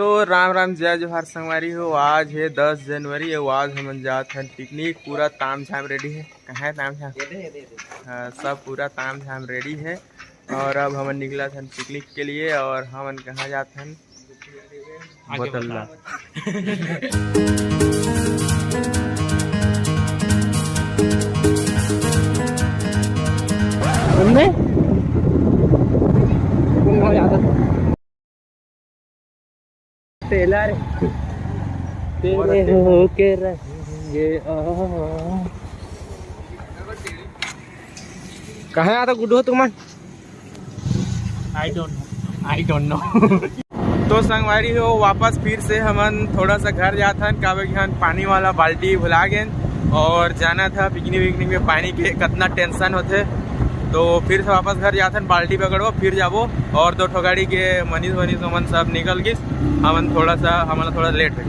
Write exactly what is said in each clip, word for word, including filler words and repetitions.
तो राम राम, जय जोहार संगवारी हो। आज है दस जनवरी, अउ आज हमन जात हन पिकनिक। पूरा ताम झाम रेडी है। कहाँ है ताम झाम? हाँ, सब पूरा ताम झाम रेडी है। और अब हमन निकलत हन पिकनिक के लिए। और हमन कहाँ जात हन? बोतल ला। तेला रे, तेरे होके रहेंगे। कहाँ आता गुड्डू हो तुमन? I don't know, I don't know। तो संगवारी हो, वापस फिर से हमन थोड़ा सा घर जात हन, काबर कि हमन पानी वाला बाल्टी भुला गेन। और जाना था पिकनिक विकनिक में पानी के कितना टेंशन होते। तो फिर से वापस घर जात हन, बाल्टी पकड़बो, फिर जाबो। और दो ठो गाड़ी के मनीष वनीष ओमन सब निकल गिस, हमन थोड़ा सा, हमन थोड़ा लेट हो।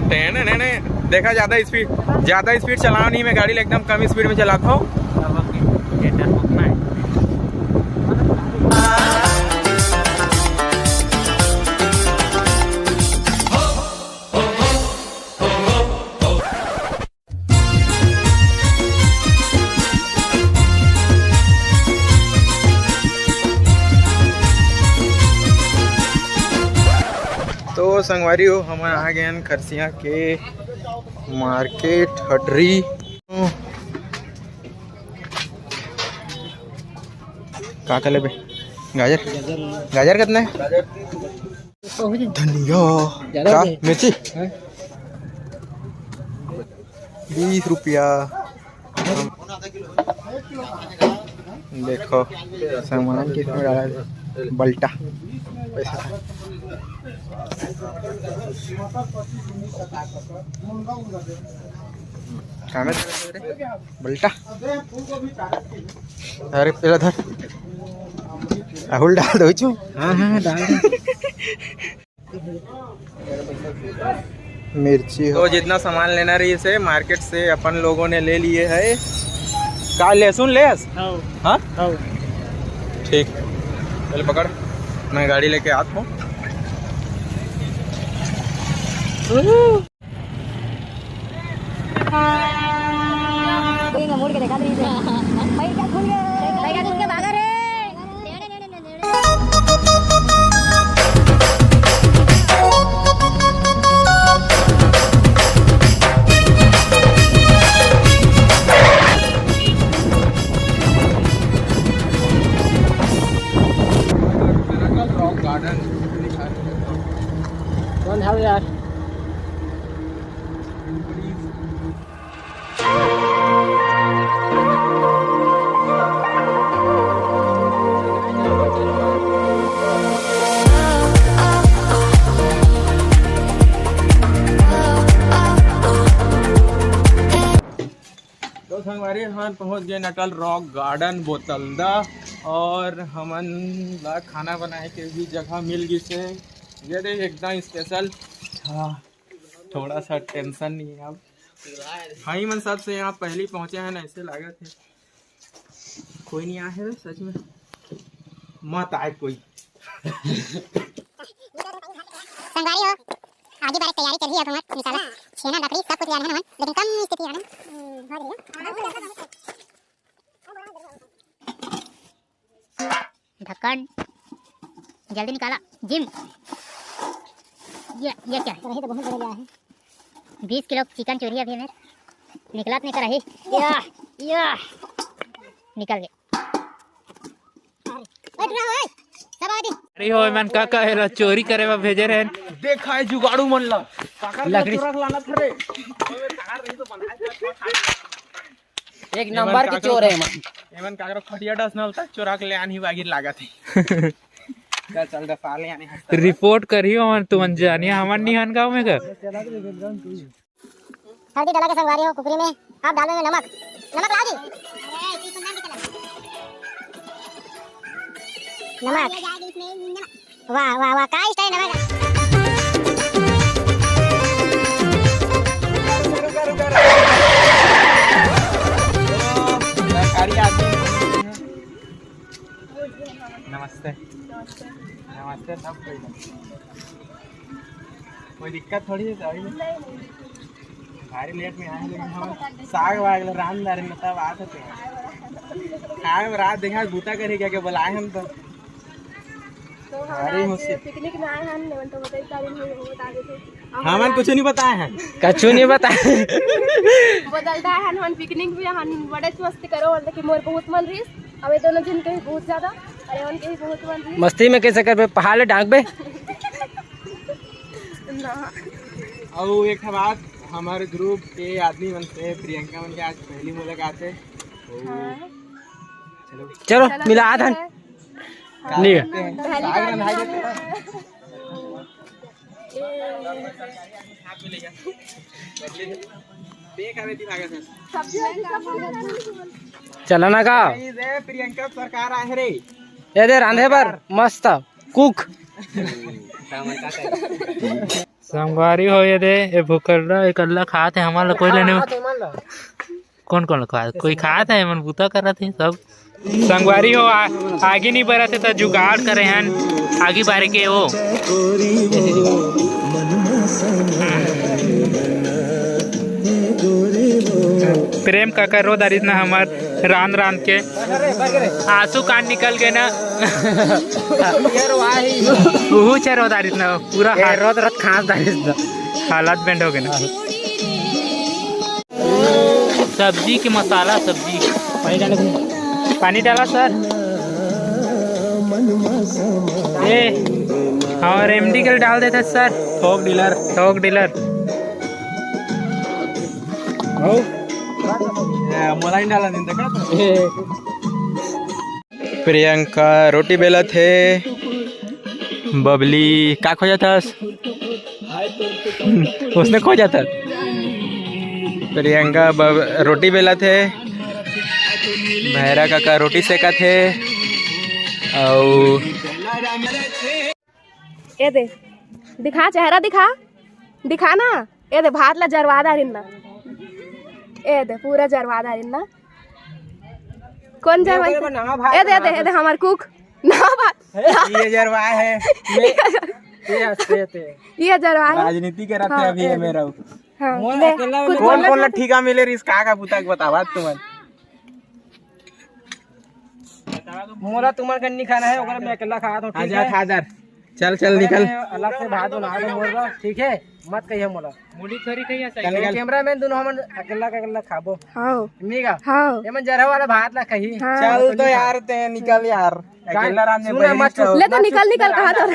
टेन ने ने देखा, ज्यादा स्पीड, ज्यादा स्पीड चलाओ नहीं, मैं गाड़ी ला एकदम कम स्पीड में चलाता हूँ। तो संगवारी हो, हमन आ गए हैं खरसिया के मार्केट हटरी। का का लेबे? गाजर, गाजर कितना है? धनिया, ज्यादा का हो गए। मिर्ची, हाँ। बीस रुपया। देखो, सामान किसमें डाला है? बल्टा पैसा। कहाँ में? बल्टा। अरे, पहला धर। राहुल डाल दो इसमें। हाँ, हाँ, डाल दो। मिर्ची हो। तो जितना सामान लेना रहिस हे मार्केट से अपन लोगों ने ले लिए है। का लहसुन ले आस? हाँ। हाँ? हाँ। ठीक, चल पकड़, मैं गाड़ी लेके आता हूँ। मुड़ के देखा दीजिए। पैसा खुल गए, पैसा खुल के भागा रे। Rock garden. कौन है यार? तो संगवारी, हमन पहुंच गए अटल रॉक गार्डन बोतलदा, और हमन ला खाना बनाए के भी जगह मिल गिस हे। ये देख, एकदम स्पेशल। हाँ, थोड़ा सा टेंशन नहीं है अब। भाई मन सबसे यहाँ पहली पहुँचे हैं ना, ऐसे लागत है। कोई नहीं आया है सच में, मत आए कोई। संगवारी हो, आगे बार तैयारी चल रही है, अब हमर निकाला छेना लकड़ी सब कुछ ले आने हैं हमन, लेकिन कम स्थिति है ना। ढक्कन जल्दी निकाला। जिम, ये, ये क्या है? रही तो बहुत बड़ा है। बीस किलो चिकन चोरी अभी मेरे निकलत नहीं कर रही। या, या, निकल गए। ओए, टुरा, ओए, सब आवा दे। अरे हो, एमन का का एला चोरी करे बर भेजे रहे? देखा है जुगाड़ू मन ला। काकर लकड़ी। चोरा के लाना था रे। एक नंबर के चोर है एमन। एमन काकरो खटिया डस नल तक चोरा के ले आनी बागिर लागत है। चल, चल, दे साले आने हंसता है। रिपोर्ट करियो हमन, तुमन जानिया हमन निहन गाँव में का। हल्दी डाला के संगवारी हो कुकरी में, आप डालो में नमक, नमक लाओ जी। नमक। वाह, वाह, वाह, का स्टाइल नमक। नमस्ते। नमस्ते, सब कोई। कोई दिक्कत थोड़ी है, सही में। भारी लेट में आए, लेकिन हम साग वाग ले रांध डारे न, तब आत होते हैं। खाए में रात देखा, बूता करे क्या, क्या बुलाए हम तो। तो हम भारी आज मुश्किल। पिकनिक में आए हैं, लेकिन तो बताई तारीख में वो बता देते। हमन कुछ नहीं बताए हैं। कछु नहीं बताए। बदलता है, हम पिकनिक भी हम बड़े मस्ती करो, और देखिए मोर बहुत मन रहीस, अब ये दोनों जन के भी बहुत ज्यादा, अरे उनके भी बहुत मन रहीस। मस्ती में कैसे करबे, पहाड़ ले डांकबे। ना। अउ एक ठा बात, हमारे ग्रुप के आदमी मन से प्रियंका मन के आज पहली मुलाकात है। तो हाँ। चलो। चलो, चलो, मिला देखते आधन। हैं। हाँ, नहीं। पहली बार मिला है। चला ना का? प्रियंका सरकार आहे रे। ये दे रांधे बर मस्त कुक। संगवारी हो, ये दे, ये भुखर्रा एकल्ला खात हे, हमन ला कोई लेने। कौन कौन खात? कोई खात हे, मन बूता करत हे सब। संगवारी हो, आ, आगी नहीं बरत हे, त जुगाड़ करे हन आगी बारे के वो। प्रेम काका रो दारिस ना हमर रांध रांध के आंसू कान निकल गए ना। उहू च रो दारिस ना पूरा ए, हाथ। रोत रोत खांस दारिस ना। हालत बेंड हो गए ना। सब्जी के मसाला, सब्जी। पानी डाला सर। ए, और एमडी के डाल देते सर। थोक डीलर। थोक डीलर। ए, मोला ही डाला नहीं था क्या? प्रियंका रोटी बेलत हे। बबली का खोजत हस? उसने खोजत हस। प्रियंका बब-, रोटी बेलत हे। भैरा काका रोटी सेकत हे। अउ ए दे, दिखा, चेहरा दिखा, दिखा ना। ए दे, भात ला जरवा डारिन ना। ए दे, पूरा जरवा डारिन ना। कौन जरवा? ए दे, ए दे, ए दे, हमार कुक। ना भात। ये जरवा है। ये हंसते थे। ये जरवा है। राजनीति के रहते हाँ, अभी ये ए दे। मेरा। हाँ, कौन कौन ला ठीका मिले रिस का का पुता के बतावा तुमन। मोला तुमन के नहीं खाना है, ओकरा मैं अकेला खात हूँ, ठीक है? खा जा। चल, चल, निकल। अलग से भात बना दो मोर बर, ठीक है? मत कहिए मोला। मुड़ी थोड़ी कहिए सही। चल, निकल। कैमरामैन दोनों हमन अकेला का अकेला खाबो। हाँ। मीगा? हाँ। एमन जरवा वाला भात ला कही। हाँ। चल तो यार, ते निकल यार। अकेला रांधे सुन, मत छू। ले तो निकल, निकल, कहा तो।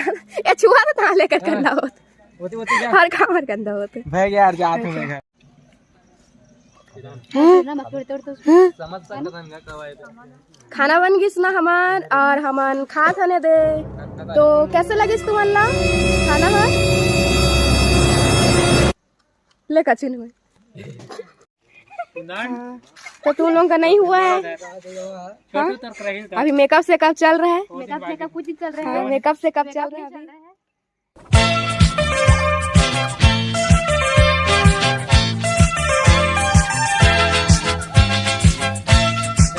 ए, छुआ तो कहाँ लेकर करना होत। होती, होती जा। हर काम हर गंदा होत। भाई यार, जा तू मेरे घर। खाना बन गिस ना हमार और हमन खात हन ए दे। तो कैसे लगिस तुमन ला खाना हर? ले कचिन हुए। हाँ, तो तुम लोगों का नहीं हुआ है? हाँ? अभी मेकअप सेकअप चल रहा है। मेकअप सेकअप कुछ चल रहा है। हाँ, मेकअप सेकअप चल रहा है अभी।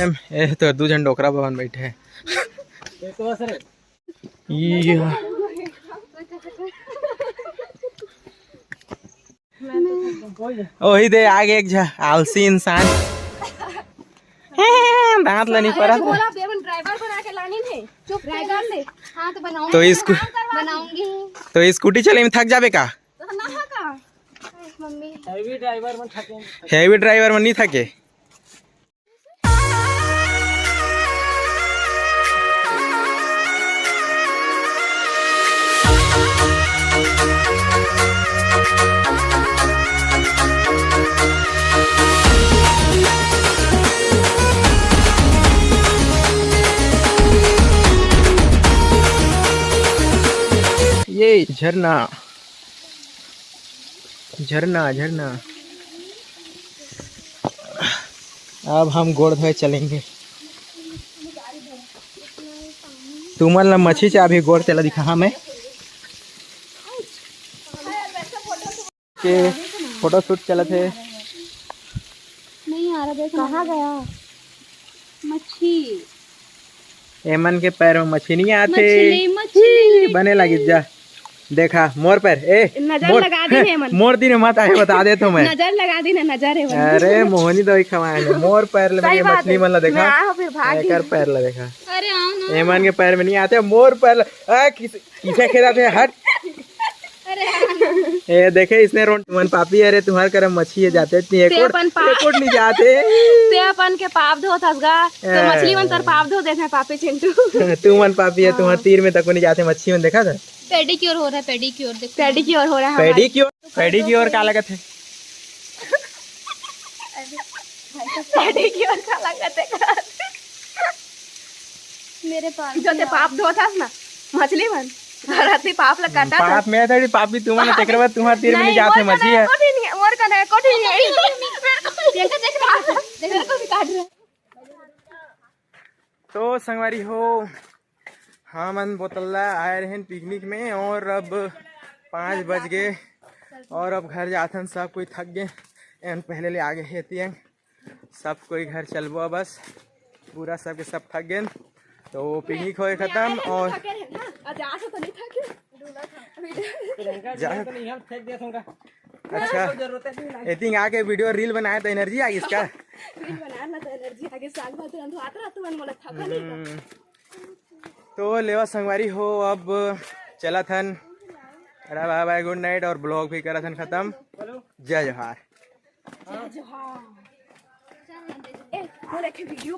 एम, ए तो दू झन डोकरा बबन बैठे हे। ये ओही दे आगे एक झा आलसी इंसान। दांत ला नहीं परत। बोला, बेमन ड्राइवर बना के लानी नहीं। चुप, ड्राइवर ले। हाँ, तो बनाऊंगी। तो इसको बनाऊंगी। तो स्कूटी चले में थक जाबे का? तो ना का? मम्मी। हैवी ड्राइवर में थके। हैवी ड्राइवर में नहीं थके। ये झरना, झरना, झरना। अब हम गोड़ धोए चलेंगे। तुमन ला मछी चाबी गोड़ तेला दिखा, हाँ, मैं के फोटो शूट चलत हे। नहीं आ रहा, देखो। कहाँ गया मच्छी? एमन के पैर में मछली नहीं आते। मछली, मछली, बने लगी जा। देखा मोर पैर, ए, नजर मोर, लगा दी है एमन। मोर दिन मत आए, बता दे तो मैं। नजर लगा दी ना, नजर है एमन। अरे मोहनी दवाई खवाए ने। मोर पैर ले सही बात मछली है। मन ला देखा। मैं आया हूँ फिर भाग एकर गई। पैर ला देखा। अरे आओ ना। एमन के पैर में नहीं आते, मोर पैर ला। आ, किस, किसे खेदा थे हट। अरे आओ ना। ए देखे इसने रोन मन पापी, अरे तुम्हार करम मछली है जाते नहीं ते एको अपन पा- एको नहीं जाते। ते अपन के पाप धोत हस गा, तो ए। मछली मन तोर पाप धो देथे पापी चिंटू। तू मन पापी है, तुम्हार तीर में तको नहीं जाते मछली मन देखा था। पेडिक्योर हो रहा है, पेडिक्योर देखो। पेडिक्योर हो रहा है हमारे। पेडिक्योर, पेडिक्योर का लगत है? पेडिक्योर का लगत है? मेरे पास जो ते पाप धोत हस ना मछली मन, धरती पाप लगा था। पाप में थोड़ी पापी तुम ना, तेकर बाद तुम्हार तीर में नहीं नहीं, जाते मोर मछली कने है। कोठी नहीं है, मोर कने कोठी नहीं है। प्रियंका देख रहा है, देख रहा है, कोठी काट रहा है। तो संगवारी हो, हमन बोतल्ला आए रहेन पिकनिक में और अब पाँच बज गए और अब घर जाथन। सब कोई थक गए, एन पहले ले आगे हेती एन। सब कोई घर चलबो बस, पूरा सबके सब थक गए। तो पिकनिक होए खत्म और जा। अच्छा, एतिंग आके वीडियो रील बनाए तो एनर्जी आ गई इसका। रील बनाए ना तो एनर्जी आ गई, साग भात रांधो आत रहत मन मोला थका नहीं। हम्म। तो लेवा संगवारी हो, अब चलत हन। अरे बाय बाय, गुड नाइट और ब्लॉग भी करत हन खत्म। जय जोहार। जय जोहार। ए, मोला एक वीडियो